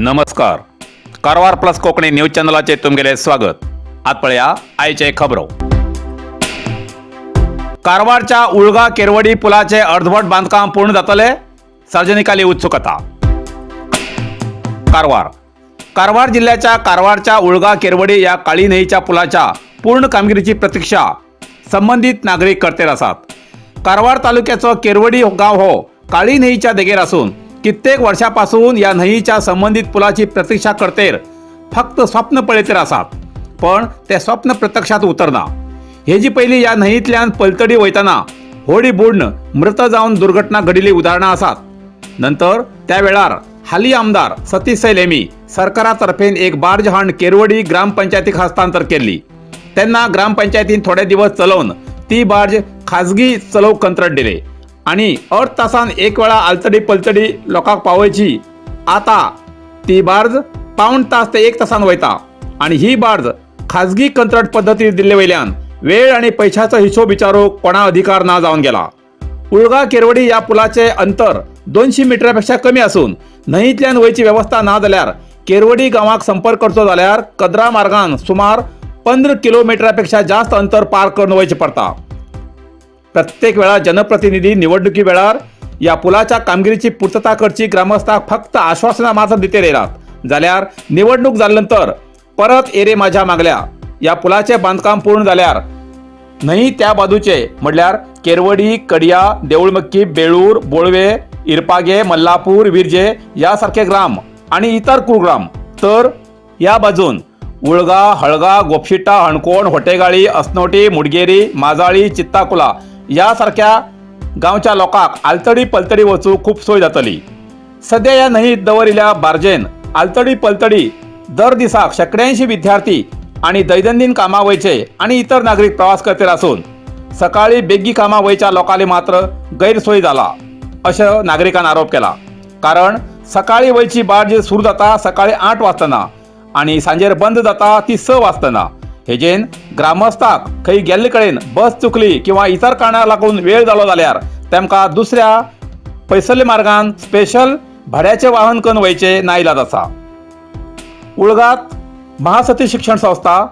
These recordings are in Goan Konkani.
नमस्कार, कारवार प्लस कोंकणी न्यूज चॅनलाचेर तुमगेलें स्वागत. आत पळया आयचे खबरो. कारवारच्या उळगा केरवडी पुलाचे अर्धवट बांदकाम पूर्ण जातले? सार्वजनिकाली उत्सुकता. कारवार. कारवार जिल्ह्याच्या कारवारच्या उळगा केरवडी या काळी न्हंयच्या पुलाच्या पूर्ण कामगिरीची प्रतीक्षा संबंदीत नागरीक करतेर आसात. कारवार तालुक्याचो केरवडी गांव हो काळी न्हंयच्या देगेर आसून कित्येक वर्षापासून या न्हंयच्या संबंदीत पुलाची प्रतीक्षा करतेर फक्त स्वप्न पळयतेर आसात, पण ते स्वप्न प्रत्यक्षात उतरना. हेजी पयलीं ह्या न्हंयेंतल्यान पलतडी वयतना होडी बुडून मृत जावन दुर्घटना घडिल्ली उदाहरणां आसात. नंतर त्या वेळार हाली आमदार सतीश सैल हेमी सरकारा तर्फेन एक बार्ज हाण केरवडी ग्रामपंचायतीक हस्तांतर केल्ली. तेन्ना ग्रामपंचायतीन थोडे दिवस चलोवन ती बार्ज खाजगी चलोवंक कंत्राट दिले आणि अर्द तासान एक वेळा आलतडी पलतडी लोकांक पावयची. आता ती बार्ज पाऊण तास ते एक तासान वयता आणि ही बार्ज खाजगी कंत्राट पद्दतीर दिल्ले वयल्यान वेळ आणि पैशाचो हिशोब विचारूंक कोणा अधिकार ना जावन गेला. उळगा केरवडी या पुलाचे अंतर 200 मिटरापेक्षा कमी असून न्हंयेंतल्यान वयची वेवस्था ना जाल्यार केरवडी गांवाक संपर्क करचो जाल्यार कदरा मार्गान सुमार 15 किलोमिटरापेक्षा जास्त अंतर पार करून वयचें पडटा. प्रत्येक वेळा जनप्रतिनिधी निवडणुकी वेळार या पुलाच्या कामगिरीची पूर्तता करची ग्रामस्थांक फक्त आश्वासनां मात्र दिते येयलात, जाल्यार निवडणूक जाले नंतर परत एरे माझ्या मागल्या. या पुलाचे बांदकाम पूर्ण जाल्यार न्हंय त्या बाजूचे म्हणल्यार केरवडी, कडया, देऊळमक्की, बेळूर, बोळवे, इरपागे, मल्लापूर, विरजे या सारखे ग्राम आणि इतर कुळग्राम, तर या बाजून उळगा, हळगा, गोपशिटा, हणकोण, होटेगाळी, असनोटी, मुडगेरी, माजाळी, चित्ताकुला या सारख्या गांवच्या लोकांक आलतडी पलतडी वचूंक खूब सोय जातली. सध्या या न्हंयेत दवरिल्ल्या बार्जेन आलतडी पलतडी दर दिसाक शेंकड्यांशी विद्यार्थी आणि दैनंदिन कामा वयचे आणि इतर नागरीक प्रवास करतेर असून सकाळी बेगी कामा वयच्या लोकांनी मात्र गैरसोय जाला अशें नागरिकान आरोप केला. कारण सकाळी वयची बार्ज सुरू जाता सकाळी 8 वाजताना आणि सांजेर बंद जाता ती 6 वाजताना. हेजेन ग्रामस्थाक खंय गेल्ले कडेन बस चुकली किंवा इतर कारणाक लागून वेळ जालो जाल्यार तेमकां दुसऱ्या पयसुल्ल्या मार्गान स्पेशल भाड्याचें वाहन करून वयचें नाइलाज आसा. उळगात महासती शिक्षण संस्था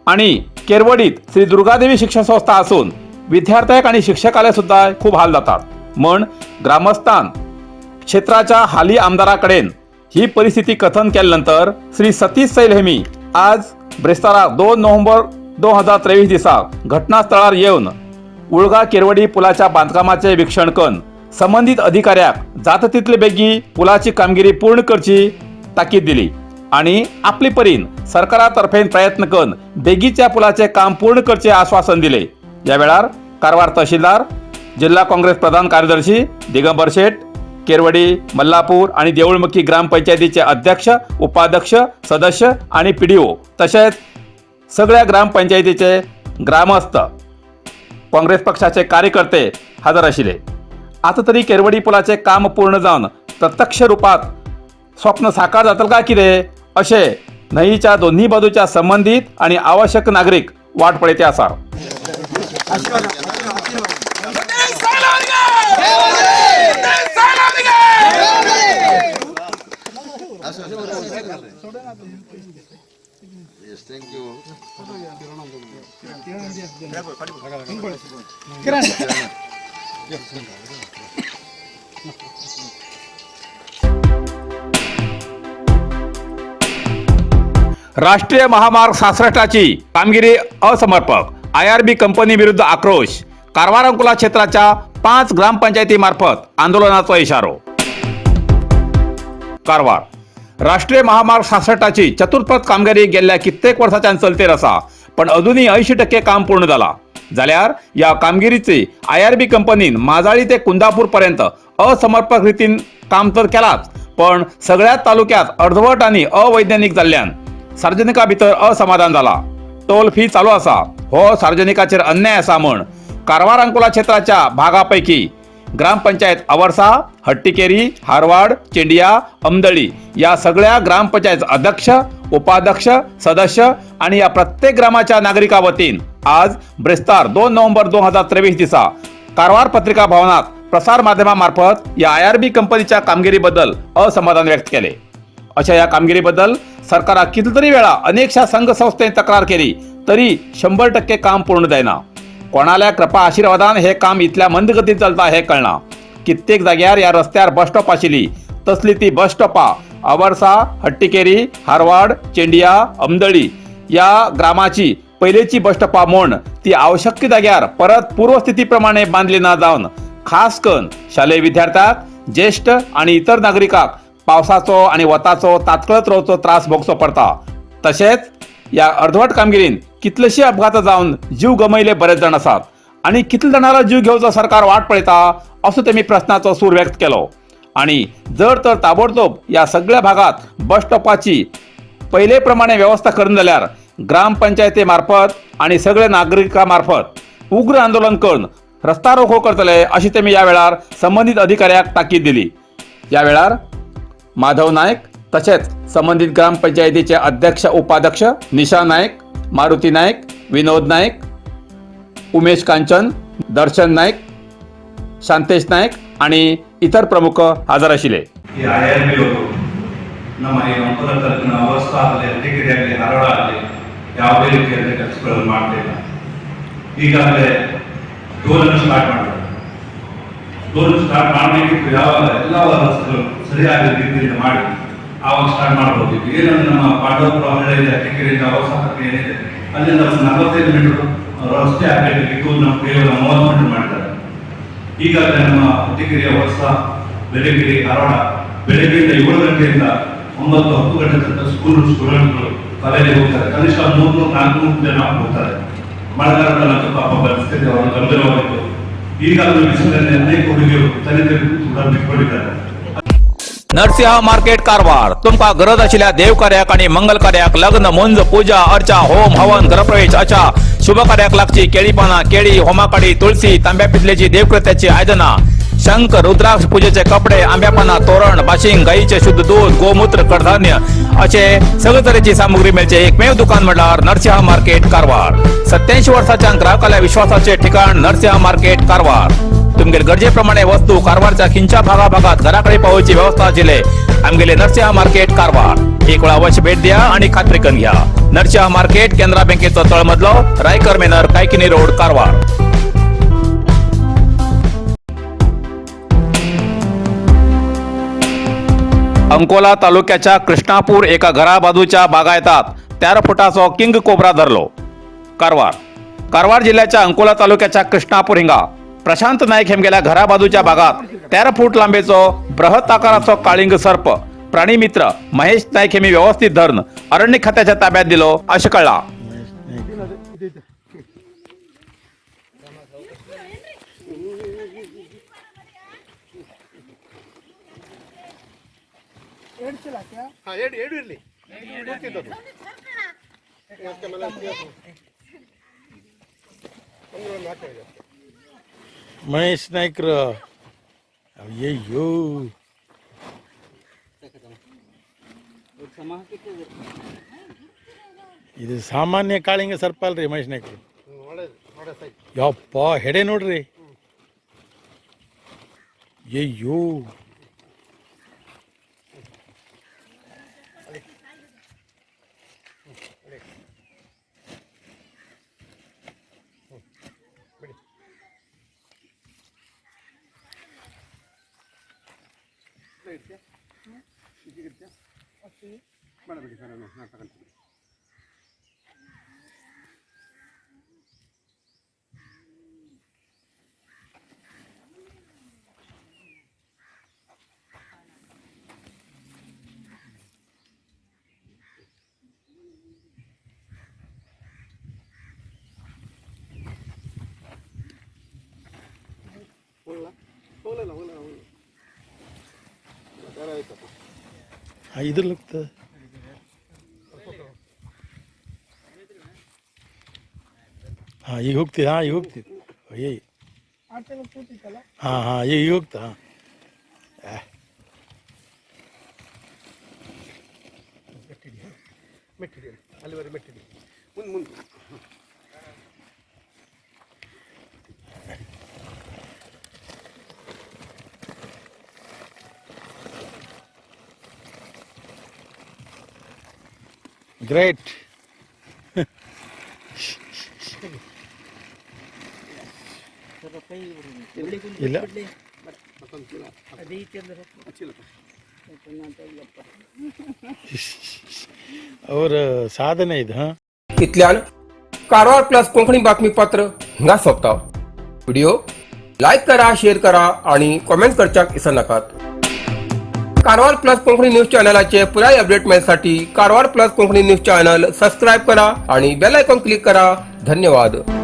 आणि केरवडीत श्री दुर्गादेवी शिक्षण संस्था असून विद्यार्थ्यांक आणि शिक्षकाले सुद्धा खूप हाल जातात. म्हण ग्रामस्थान क्षेत्राच्या हाली आमदाराकडेन ही परिस्थिती कथन केल्या नंतर श्री सतीश सैल हेमी आज ब्रेस्तारा 2 नोव्हेंबर 2023 दिसा घटनास्थळार येवन उळगा केरवडी पुलाच्या बांदकामाचे वीक्षण करून संबंदीत अधिकाऱ्याक जाता तितले बेगी पुलाची कामगिरी पूर्ण करची ताकीद दिली आणि आपली परीन सरकारा तर्फेन प्रयत्न करून बेगीच्या पुलाचे काम पूर्ण करचे आश्वासन दिले. या वेळार कारवार तहसीलदार, जिल्हा काँग्रेस प्रधान कार्यदर्शी दिगंबर शेठ, केरवडी, मल्लापूर आणि देऊळमक्की ग्रामपंचायतीचे अध्यक्ष, उपाध्यक्ष, सदस्य आणि पीडीओ, तसेच सगळ्या ग्रामपंचायतीचे ग्रामस्थ, काँग्रेस पक्षाचे कार्यकर्ते हजर आशिल्ले. आता तरी केरवडी पुलाचे काम पूर्ण जावन प्रत्यक्ष रूपात स्वप्न साकार जातलें काय कितें अशें न्हंयच्या दोन्ही बाजूच्या संबंदीत आणि आवश्यक नागरीक वाट पळयते आसा. सतीश सैल ಅವರಿಗೆ! ಸತೀಶ್ ಸೈಲ್ ಅವರಿಗೆ! Yes, thank you. राष्ट्रीय महामार्ग 66ची कामगिरी असमर्पक, आयआरबी कंपनी विरुद्ध आक्रोश. कारवार अंकोला क्षेत्राच्या 5 ग्रामपंचायतीमार्फत आंदोलनाचा इशारो. कारवार. राष्ट्रीय महामार्ग 66ची चतुर्थपथ कामगिरी गेल्ल्या कित्येक वर्साच्यान चलतेर आसा, पण अजूनही 80% काम पूर्ण जाला. जाल्यार या कामगिरीची आयआरबी कंपनीन माजाळी ते कुंदापूर पर्यंत असमर्पक रितीन काम तर केलाच, पण सगळ्याच तालुक्यात अर्धवट आणि अवैज्ञानिक जाल्ल्यान सार्वजनिका भितर असमाधान जाला. टोल फी चालू आसा, हो सार्वजनिकाचेर अन्याय आसा म्हण कारवार अंकोला क्षेत्राच्या भागापैकी ग्रामपंचायत अवर्सा, हट्टीकेरी, हारवाड, चेंडिया, अमदळी या सगळ्या ग्रामपंचायत अध्यक्ष, उपाध्यक्ष, सदस्य आणि या प्रत्येक ग्रामाच्या नागरिका वतीन आज ब्रेस्तार 2 नोव्हेंबर 2023 दिसा कारवार पत्रिका भवनात प्रसार माध्यमामार्फत या आयआरबी कंपनीच्या कामगिरीबद्दल असमाधान व्यक्त केले. अशा ह्या कामगिरी बद्दल सरकाराक कितले तरी वेळा अनेकशा संघ संस्थेन तक्रार केली तरी 100% काम पूर्ण जायना. कोणाल्या कृपा आशीर्वादान हे काम इतल्या मंदगतीन चलता हे कळना. कित्येक जाग्यार ह्या रस्त्यार बस स्टॉप आशिल्ली तसली ती बस स्टॉपां अवर्सा, हट्टीकेरी, हारवाड, चेंडिया, अमदळी या ग्रामाची पयलीची बस स्टॉपां म्हूण ती आवश्यक जाग्यार परत पूर्वस्थिती प्रमाणे बांदली ना जावन खास करून शालेय विद्यार्थ्याक, ज्येश्ठ आणि इतर नागरिकांक पावसाचो आणि वताचो तात्कळत रावचो त्रास भोगचो पडटा. तशेंच या अर्धवट कामगिरीन कितलेशे अपघात जावन जीव गमयले बरेच जाण आसात आणि कितले जाणांलो जीव घेवचो सरकार वाट पळयता असो तेमी प्रश्नाचो सूर व्यक्त केलो. आणि जर तर ताबडतोब या सगळ्या भागात बस स्टॉपाची पहिले प्रमाणे व्यवस्था करून जाल्यार ग्रामपंचायती मार्फत आणि सगळे नागरिकां मार्फत उग्र आंदोलन करून रस्ता रोको करतले अशी तेमी ह्या वेळार संबंदीत अधिकाऱ्याक ताकीद दिली. या वेळार माधव नायक तसेच संबंधित ग्रामपंचायतीचे अध्यक्ष उपाध्यक्ष निशा नायक, मारुती नायक, विनोद नायक, उमेश कांचन, दर्शन नायक, शांतेश नायक आणि इतर प्रमुख हजर आशिल्ले. ಈ I R B ಅವರು ನಮ್ಮ ಈ ಅಂಕೋಲ ತಾಲೂಕಿನ ಅವಸ್ಥಾ ಆಗಲಿ, ಹಟ್ಟಿಕೆರೆ ಆಗಲಿ, ಹಾರೋಳ ಆಗಲಿ ಯಾವುದೇ ರೀತಿಯಾದ ಕೆಲಸಗಳನ್ನು ಮಾಡ್ತಾ ಇಲ್ಲ. ಈಗಾಗಲೇ ಟೋಲನ್ನು ಸ್ಟಾರ್ಟ್ ಮಾಡಿದ್ದಾರೆ. ಟೋಲ್ ಸ್ಟಾರ್ಟ್ ಮಾಡಬೇಕಿತ್ತು ಯಾವಾಗ ಎಲ್ಲ ರಸ್ತೆಗಳು ಸರಿಯಾದ ರೀತಿಯಿಂದ ಮಾಡಿ ಆವಾಗ ಸ್ಟಾರ್ಟ್ ಮಾಡ್ಬೋದಿತ್ತು. ಏನಂದ್ರೆ ನಮ್ಮ ಪಾಂಡವಪುರ ಹಳ್ಳಿಯಿಂದ ಹಟ್ಟಿಕೆರೆಯಿಂದ ಅವಸ್ಥಾ ತನಕ ಏನಿದೆ ಅಲ್ಲಿಂದ ಒಂದು 45 ಮೀಟರ್ ರಸ್ತೆ ಆಗಬೇಕಿತ್ತು, ನಮ್ಮ ಕೇವಲ 30 ಮೀಟರ್ ಮಾಡಿದ್ದಾರೆ. ಈಗಾಗಲೇ ನಮ್ಮ ಹಟ್ಟಿಕೆರೆಯ ಹೊಸ ಬೆಳಗಿರಿ ಧಾರವಾಡ ಬೆಳಗ್ಗೆಯಿಂದ 7 ಗಂಟೆಯಿಂದ 9-10 ಗಂಟೆ ತನಕ ಸ್ಕೂಲ್ ಸ್ಟೂಡೆಂಟ್ಗಳು ಕಾಲೇಜಿಗೆ ಹೋಗ್ತಾರೆ. ಕನಿಷ್ಠ 300-400 ಜನ ಹೋಗ್ತಾರೆ. ಮಳೆಗಾಲದಲ್ಲಂತೂ ಪಾಪ ಪರಿಸ್ಥಿತಿ ಅವರು ಗಂಭೀರವಾಗಿತ್ತು. ಈಗಾಗಲೇ ಬಿಸಿಲಿನಲ್ಲಿ ಅನೇಕ ಹುಡುಗಿಯರು ತಲೆ ಕೂಡ ಬಿಟ್ಕೊಂಡಿದ್ದಾರೆ. नरसिंह मार्केट कारवार तुमकां गरज आशिल्ल्या देव कार्याक आनी मंगल कार्याक, लग्न, मुंज, पूजा अर्चा, होम हवन, गृहप्रवेश अशा शुभ कार्याक लागची केळी पानां, केळी, होमाकाडी, तुळसी, तांब्या पितलेची देवकृत्याची आयदनां, शंख, रुद्राक्ष, पूजेचे कपडे, आंब्या पानां, तोरण, बाशिंग, गाईचे शुद्ध दूध, गोमूत्र, कडधान्य असे सगळे तरेची सामुग्री मेळचे एकमेव दुकान म्हळ्यार नरसिंह मार्केट कारवार. 87 वर्साच्या ग्राहकाल्या विश्वासाचे ठिकाण नरसिंह मार्केट कारवार. तुमगेले गरजेप्रमाणे वस्तू कारवारच्या खिंच्या भागा भागात घराकडे पावोवची व्यवस्था आशिल्ले आमगेले नरसिंह मार्केट कारवार. एक वेळा अवश्य भेट द्या आणि खात्री करून घ्या. नरसिंह मार्केट, केनरा बँकेचो तळमजलो, रायकर मेनर, कायकिनी रोड, कारवार. अंकोला तालुक्याच्या कृष्णापूर एका घराबाजूच्या बागायतात 13 फुटाचो किंग कोब्रा धरलो. कारवार. कारवार जिल्ह्याच्या अंकोला तालुक्याच्या कृष्णापूर हिंगा प्रशांत नाईक हेमगेल्या घराबाजूच्या भागात 13 फूट लांबेचो बृहत आकाराचो काळिंग सर्प प्राणीमित्र महेश नाईक हेमी व्यवस्थित धरण अरण्य खात्याच्या ताब्यात दिलो अशें कळ्ळां. ಮಹೇಶ್ ನಾಯ್ಕರು, ಅಯ್ಯಯ್ಯೋ, ಇದು ಸಾಮಾನ್ಯ ಕಾಳಿಂಗ ಸರ್ಪ ಅಲ್ರಿ ಮಹೇಶ್ ನಾಯ್ಕರು. ಯಪ್ಪ, ಹೆಡೆ ನೋಡ್ರಿ. ಅಯ್ಯೋ, ಇದ್ರಲ್ಲಿ ಹೋಗ್ತದೆ. ಹಾಂ, ಈಗ ಹೋಗ್ತಿದ್ದೆ. ಹಾಂ, ಈಗ ಹೋಗ್ತಿದ್ದೆ. ಅಯ್ಯ, ಹಾಂ ಹಾಂ, ಈಗ ಹೋಗ್ತಾ. ಗ್ರೇಟ್. ಇಲ್ಲ. ಅವರ ಸಾಧನೆ ಇದು. ಹಾಂ. इतल्यान कारवार प्लस कोंकणी बातमीपत्र हिंगा सोंपता. व्हिडिओ लायक करा, शेअर करा आणि कॉमेंट करच्याक विसरनाकात. कारवार प्लस कोंकणी न्यूज चॅनलाचे पुराय update मेळसाठी Karwar plus Konkani news channel subscribe करा आणि बेल आयकॉन क्लिक करा. धन्यवाद.